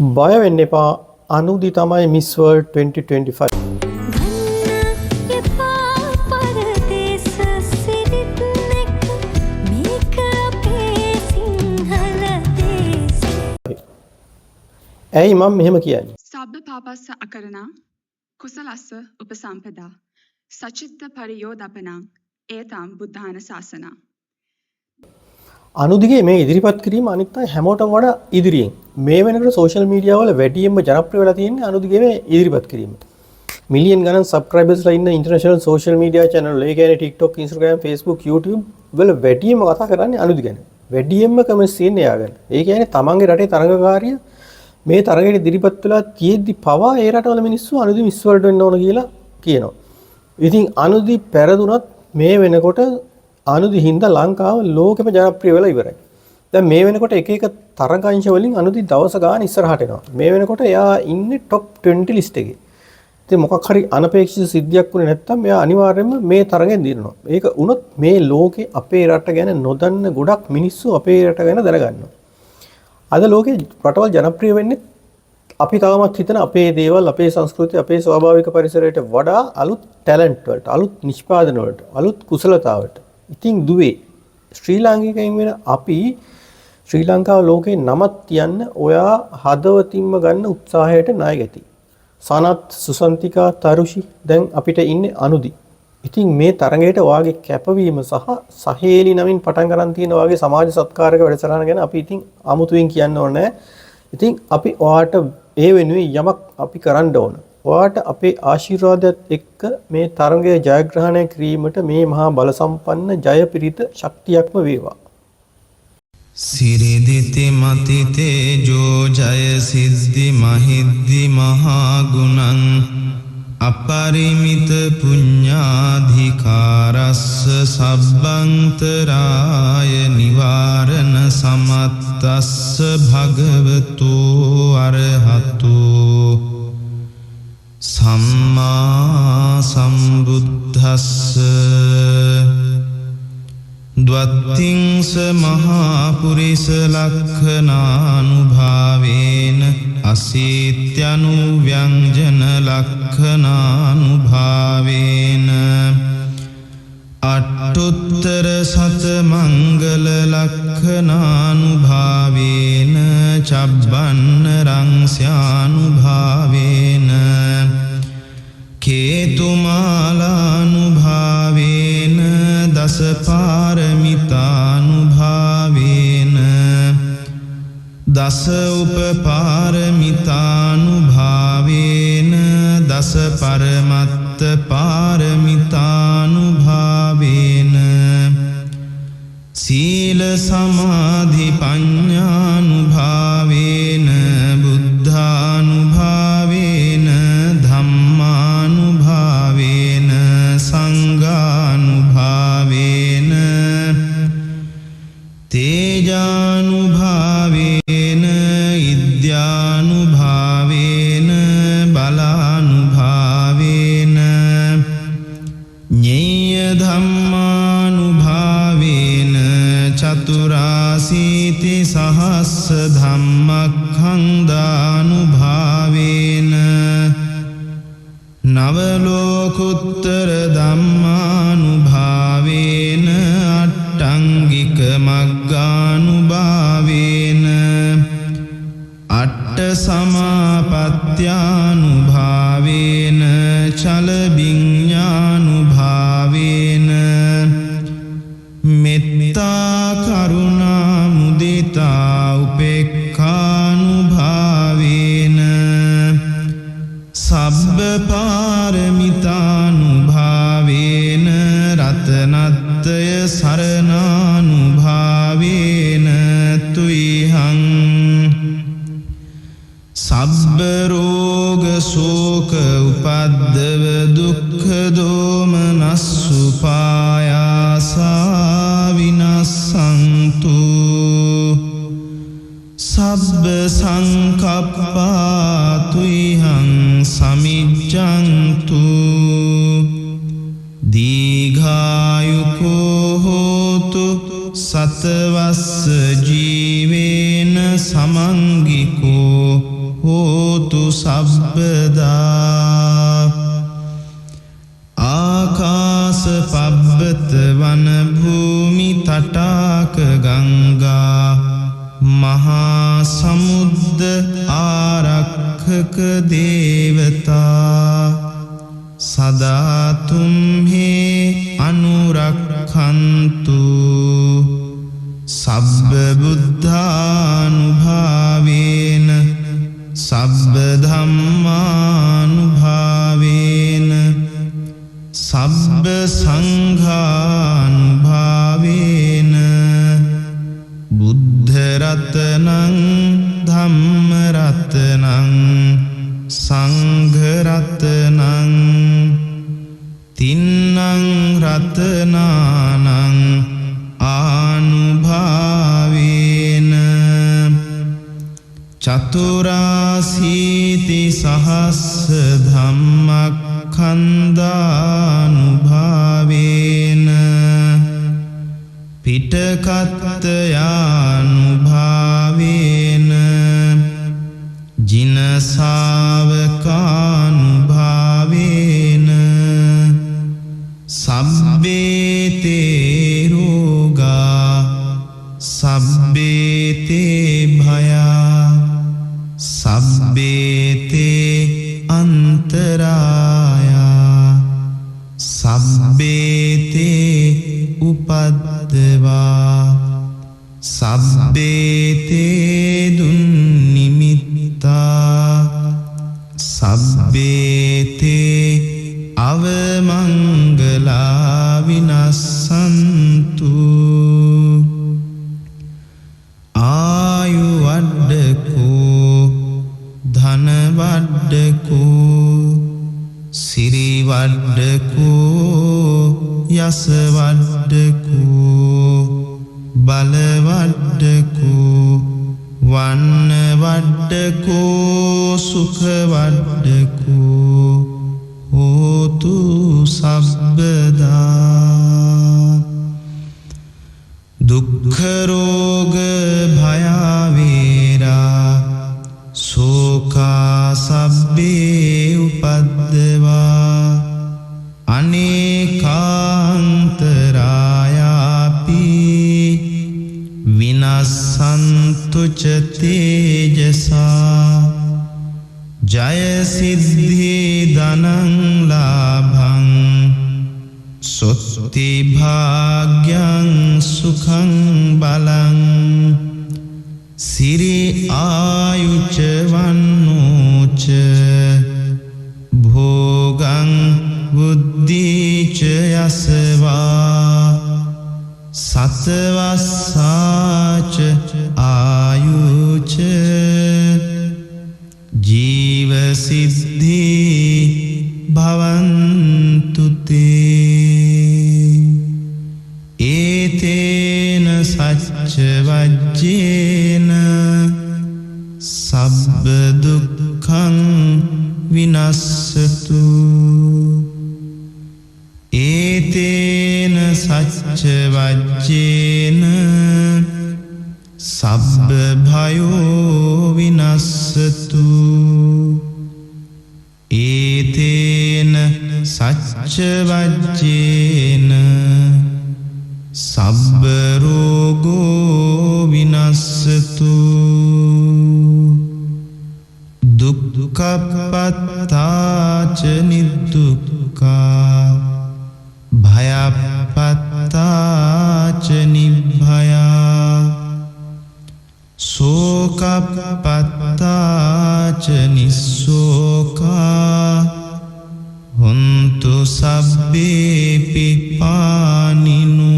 බය වෙන්න එපා, අනුදි තමයි මිස් වර්ල්ඩ් 2025. ගන්න එපා පරදේස සිරිත් එක, මේක අපේ සිංහල දේශේ. ඇයි මම මෙහෙම කියන්නේ? සබ්බ පාපස්ස අකරණං කුසලස්ස උපසම්පදා සචිත්ත පරියෝදපනං ඒතං බුද්ධාන සාසනං. අනුදිගේ මේ ඉදිරිපත් කිරීම අනිත් අය හැමෝටම වඩා ඉදිරියෙන්. මේ වෙනකොට සෝෂල් මීඩියා වල වැඩියෙන්ම ජනප්‍රිය වෙලා තියෙන්නේ අනුදිගේ මේ ඉදිරිපත් කිරීම. මිලියන් ගණන් සබ්ස්ක්‍රයිබර්ස්ලා ඉන්න ඉන්ටර්නැෂනල් සෝෂල් මීඩියා චැනල් වල, ඒ කියන්නේ TikTok, Instagram, Facebook, YouTube වල වැඩියෙන්ම කතා කරන්නේ අනුදි ගැන. වැඩියෙන්ම කමෙන්ට්ස් තියෙන්නේ එයා ගැන. ඒ කියන්නේ තමන්ගේ රටේ තරඟකාරිය මේ තරගයට ඉදිරිපත් වෙලා තියෙද්දි පවා ඒ රටවල මිනිස්සු අනුදි මිස් වර්ල්ඩ් වෙන්න ඕන කියලා කියනවා. ඉතින් අනුදි පැරදුනත් මේ වෙනකොට අනුදි හින්දා ලංකාව ලෝකෙම ජනප්‍රිය වෙලා ඉවරයි. දැන් මේ වෙනකොට එක එක තරඟ අංශ වලින් අනුදි දවස ගාන ඉස්සරහට එනවා. මේ වෙනකොට එයා ඉන්නේ টොප් 20 ලිස්ට් එකේ. ඉතින් මොකක් හරි අනපේක්ෂිත සිද්ධියක් වුණේ නැත්නම් එයා අනිවාර්යයෙන්ම මේ තරගෙන් දිනනවා. ඒක වුණොත් මේ ලෝකේ අපේ රට ගැන නොදන්න ගොඩක් මිනිස්සු අපේ රට ගැන දැනගන්නවා. අද ලෝකේ රටවල් ජනප්‍රිය වෙන්නේ අපි තවමත් හිතන අපේ දේවල්, අපේ සංස්කෘතිය, අපේ ස්වාභාවික පරිසරයට වඩා අලුත් ටැලන්ට් වලට, අලුත් නිෂ්පාදන වලට, අලුත් කුසලතාවට. ඉතින් දුවේ, ශ්‍රී ලාංකිකයින් වෙන අපි ශ්‍රී ලංකාව ලෝකේ නමක් තියන්න ඔයා හදවතින්ම ගන්න උත්සාහයට ණය ගැති. සනත්, සුසන්තිකා, තරුෂි, දැන් අපිට ඉන්නේ අනුදි. ඉතින් මේ තරගයට ඔයාගේ කැපවීම සහ සහේලි නමින් පටන් ගන්න තියෙන ඔයාගේ සමාජ සත්කාරක වැඩසටහන ගැන අපි ඉතින් අමුතුවෙන් කියන්න ඕනේ නෑ. ඉතින් අපි ඔයාට ඒ වෙනුවෙන් යමක් අපි කරන්න ඕන. ඔයාට අපේ ආශිර්වාදයත් එක්ක මේ තරගය ජයග්‍රහණය කිරීමට මේ මහා බල සම්පන්න ජය පිරිත ශක්තියක්ම වේවා. සිරිදිති මති තේජෝ ජය සිද්ධි මහිද්දි මහා ගුණං අපරිමිත පුඤ්ඤාධිකාරස්ස සබ්බන්තරාය නිවාරණ සමත්තස්ස භගවතු අරහතු සම්මා සම්බුද්දස්ස. ද්වත්තිංස මහා පුරිස ලක්ඛනානුභාවේන අසීත්‍යනුව්‍යංජන ලක්ඛනානුභාවේන අට්ඨුත්තර සත මංගල ලක්ඛනානුභාවේන චබ්බන්න රංස්‍යානුභාවේන කේතුමාලානුභාවේන දස පාරමිතානුභාවේන දස උපපාරමිතානුභාවේන දස පරමත්ත පාරමිතානුභාවේන සීල සමාධි පඤ්ඤානුභාවේන බුද්ධානුභාවේන ධම්මානුභාවේන සංඝානුභාවේන තේජානුභාවේන ඉද්ධියානුභාවේන බලානුභාවේන ඤෙය්‍ය ධම්මානුභාවේන චතුරාසීති සහස්ස ධම්මක්ඛන්දානුභාවේන නවලෝකුත්තර ධම්මානුභාවේන අට්ඨංගික මග්ගානුභාවේන අට්ඨ සමාපත්ත්‍යානුභාවේන චලබිඤ්ඤානුභාවේන මෙත්තා කරුණා මුදිතා උපේක්ඛානුභාවේන සබ්බ පාරමිතානුභාවේන රතනත්තය සරණානුභාවේන තුයිහං සබ්බ රෝග ශෝක උපද්දව දුක්ඛ දෝමනස්සුපායාසා විනස්සන්තු, සබ්බ සංකප්පා තුයිහං සමිජ්ජන්තු, දීඝායුකෝ හෝතු සතවස්ස ජීවේන සමංගිකෝ. සබ්බදා. ආකාස පබ්බත වන භූමි තටාක ගංගා මහා සමුද්ද ආරක්ෂක දේවතා සදා තුම්හි අනුරක්ඛන්තු. සබ්බ බුද්ධානුභාවේන සබ්බ ධම්මානුභාවේන සබ්බ සංඝානුභාවේන බුද්ධ රත්නං ධම්ම රත්නං සංඝ රත්නං තින්නං රත්නානං ආනුභාවේන චතුරාසීති සහස්ස ධම්මක්ඛන්දානුභාවේන පිටකත්තයානුභාවේන ජින ශාවකානුභාවේන සබ්බේ තේ රෝගා සබ්බේ තේ භයා සබ්බේ තේ අන්තරායා සබ්බේ තේ උපද්දවා සබ්බේ තේ දුන්නිමිත්තා සබ්බේ තේ අවමංගලා විනස්සන්තු. ආයු වඩ්ඩකෝ ධන වඩ්ඩකෝ සිරි වඩ්ඩකෝ යස වඩ්ඩකෝ බල වඩ්ඩකෝ වන්න වඩ්ඩකෝ සුඛ වඩ්ඩකෝ හෝතු සබ්බදා. දුක්ඛ රෝග භය වේරා ශෝකා සබ්බේ උපද්දවා අනේකාන්තරායාපි විනස්සන්තු ච තේජසා. ජය සිද්ධි ධනං ලාභං සොත්ති භාග්‍යං සුඛං බලං සිරි ආයුච වන්නෝච භෝගං බුද්ධිච යසවා සතවස්සාච ආයුච ජීව සිද්ධි භවන්තු තේ. ඒතේන සච්ච වජ්ජේන සබ්බ දුක්ඛං විනස්සතු. ඒතේන සච්ච වජ්ජේන සබ්බ භයෝ විනස්සතු. ඒතේන සච්ච වජ්ජේන සබ්බ රෝගෝ විනස්සතු. දුක්ඛපත්තා ච නිදුක්ඛා භයපත්තා ච නිබ්භයා සෝකප්පත්තා ච නිස්සෝකා හොන්තු සබ්බේ පිපානිනු.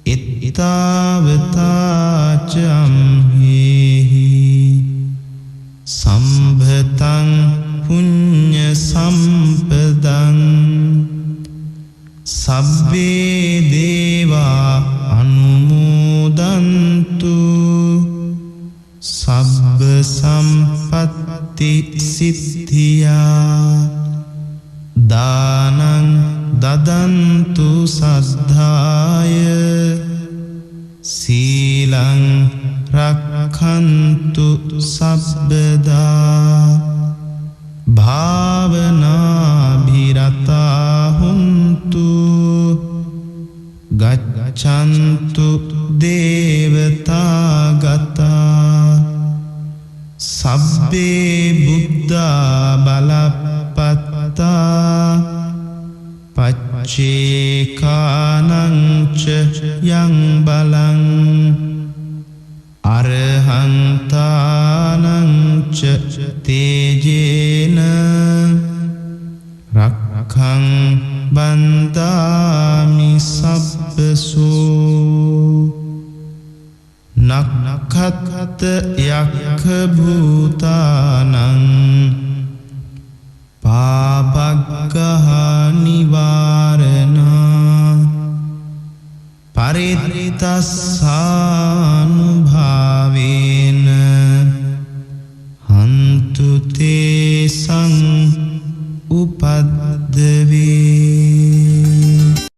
එත්තාවතා ච අම්හෙහි සම්භතං පුඤ්ඤ සම්පදං සබ්බේ දේවා අනුමෝදන්තු සබ්බ සම්පත්ති සිද්ධියා. දානං දදන්තු සද්ධාය සීලං රක්ඛන්තු රක්ඛන්තු සබ්බදා භාවනාභිරතා හුන්තු ගච්ඡන්තු දේවතා ගතා සබ්බේ බුද්ධා බලපත්තා පච්චේකානං ච යං බලං අරහන්තානං ච තේජේන රක්ඛං බන්දාමි සබ්බසෝ නක්ඛත්ත යක්ඛ භූතානං පාපග්ගහ නිවාරණා පරිත්තස්සානුභාවේන හන්තු තේ සං